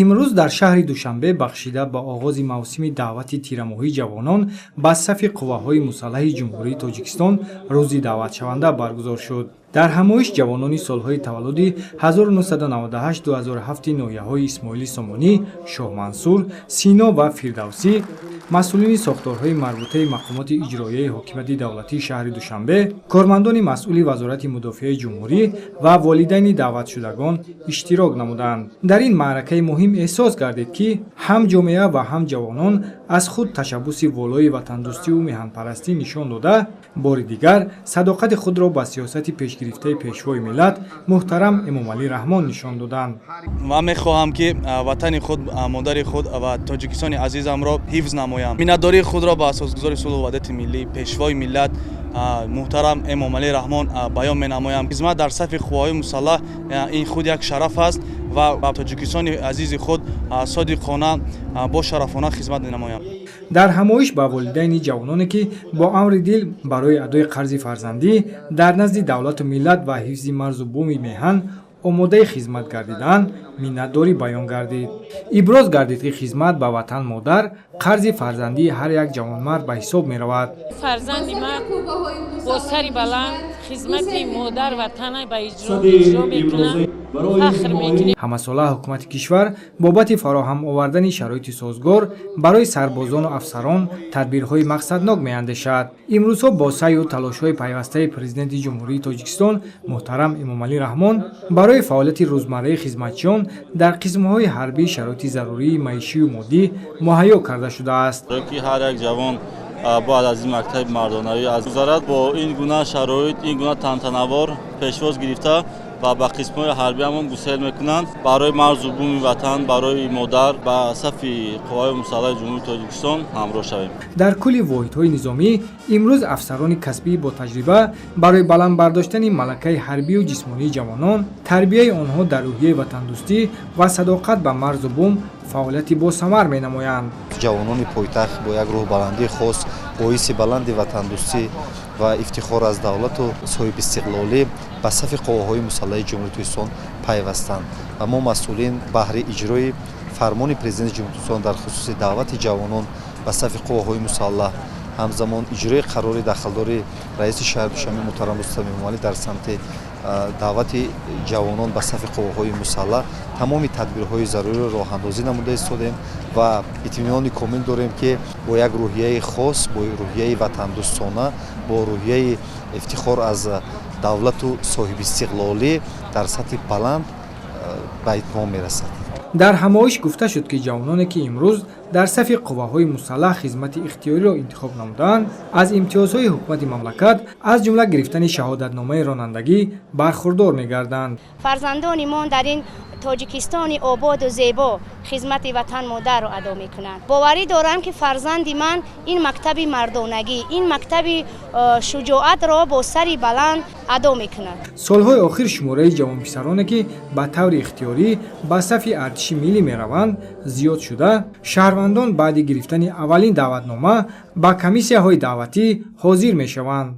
Имрӯз дар шаҳри Душанбе бахшида ба оғози мавсими даъвати тирамоҳии ҷавонон ба сафи қувваҳои мусаллаҳи Ҷумҳурии Тоҷикистон рӯзи даъватшаванда баргузор шуд. Дар ҳамоиш ҷавонони солҳои таваллуди 1998-2007 ноҳияҳои Исмоили Сомонӣ, Шоҳмансур, Сино ва Фирдавсӣ, масъулини сохторҳои марбутаи мақомоти иҷроияи ҳокимияти давлатии шаҳри Душанбе, кормандони масъули Вазорати мудофиаи ҷумҳурӣ ва волидайни даъватшудагон иштирок намуданд. Дар ин маъракаи муҳим эҳсос гардид, ки ҳам ҷомеа ва ҳам ҷавонон аз худ ташаббуси волои ватандӯстиву меҳанпарастӣ нишон дода, бори дигар садоқати худро ба сиёсати пешгирифтаи Пешвои миллат муҳтарам Эмомалӣ Раҳмон нишон доданд. Ман мехоҳам, ки ватани худ, модари худ ва Тоҷикистони азизамро ҳифз намоям. Миннатдории худро ба асосгузори сулҳу ваҳдати миллӣ, Пешвои миллат муҳтарам Эмомалӣ Раҳмон баён менамоям. Хизмат дар сафи қувваҳои мусаллаҳ ин худ як шараф аст ва ба Тоҷикистони азизи худ содиқона, бошарафона хизмат менамоям. Дар ҳамоиш ба волидайни ҷавононе, ки бо амри дил барои адои қарзи фарзандӣ дар назди давлату миллат ва ҳифзи марзу буми меҳан омодаи хизмат гардидаанд, миннатдорӣ баён гардид. Иброз гардид, ки хизмат ба ватан модар қарзи фарзандии ҳар як ҷавонмард ба ҳисоб меравад. Фарзанди ман бо сари баланд хизмати модар ватана ба иҷро мекунад, фахр мекунем. Ҳамасола ҳукумати кишвар бобати фароҳам овардани шароити созгор барои сарбозону афсарон тадбирҳои мақсаднок меандешад. Имрӯзҳо бо саъю талошҳои пайвастаи Президенти Ҷумҳурии Тоҷикистон муҳтарам Эмомалӣ Раҳмон барои фаъолияти рӯзмарраи хизматчиён дар қисмҳои ҳарбӣ шароити зарурии маишию моддӣ муҳайё карда шудааст. Ки ҳар як ҷавон бояд аз ин мактаби мардонавӣ гузарад, бо ин гуна шароит, ин гуна тантанавор пешвоз гирифта ва ба қисмҳои ҳарбиамон гусел мекунанд. Барои марзу буми ватан, барои модар ба сафи қувваҳои мусаллаҳи Ҷумҳурии Тоҷикистон ҳамроҳ шавем. Дар кулли воҳидҳои низомӣ имрӯз афсарони касбӣ бо таҷриба барои баланд бардоштани малакаи ҳарбию ҷисмонии ҷавонон, тарбияи онҳо дар рӯҳияи ватандӯстӣ ва садоқат ба марзу бум фаъолияти босамар менамоянд. Ҷавонони пойтахт бо як рӯҳбаландии хос, бо ҳисси баланди ватандӯстӣ ва ифтихор аз давлату соҳибистиқлолӣ ба сафи қувваҳои мусаллаҳи Ҷумҳурии Тоҷикистон пайвастанд ва мо, масъулин, баҳри иҷрои фармони Президенти Ҷумҳурии Тоҷикистон дар хусуси даъвати ҷавонон ба сафи қувваҳои мусаллаҳ, ҳамзамон иҷрои қарори дахлдори раиси шаҳри Душанбе муҳтарам Рустам Эмомалӣ дар самти даъвати ҷавонон ба сафи қувваҳои мусаллаҳ тамоми тадбирҳои заруриро роҳандозӣ намуда истодем ва итминони комил дорем, ки бо як рӯҳияи хос, бо рӯҳияи ватандӯстона, бо рӯҳияи ифтихор аз давлату соҳибистиқлолӣ дар сатҳи баланд ба итмом мерасад. Дар ҳамоиш гуфта шуд, ки ҷавононе, ки имрӯз дар сафи қувваҳои мусаллаҳ хизмати ихтиёриро интихоб намудаанд, аз имтиёзҳои ҳукумати мамлакат, аз ҷумла гирифтани шаҳодатномаи ронандагӣ, бархурдор мегарданд. Фарзандони мо дар ин Тоҷикистони ободу зебо хизмати ватан модарро адо мекунанд. Боварӣ дорам, ки фарзанди ман ин мактаби мардонагӣ, ин мактаби шуҷоатро бо сари баланд адо мекунад. Солҳои охир шумораи ҷавонписароне, ки ба таври ихтиёрӣ ба сафи артиши миллӣ мераванд, зиёд шуда, шаҳрвандон баъди гирифтани аввалин даъватнома ба комиссияҳои даъватӣ ҳозир мешаванд.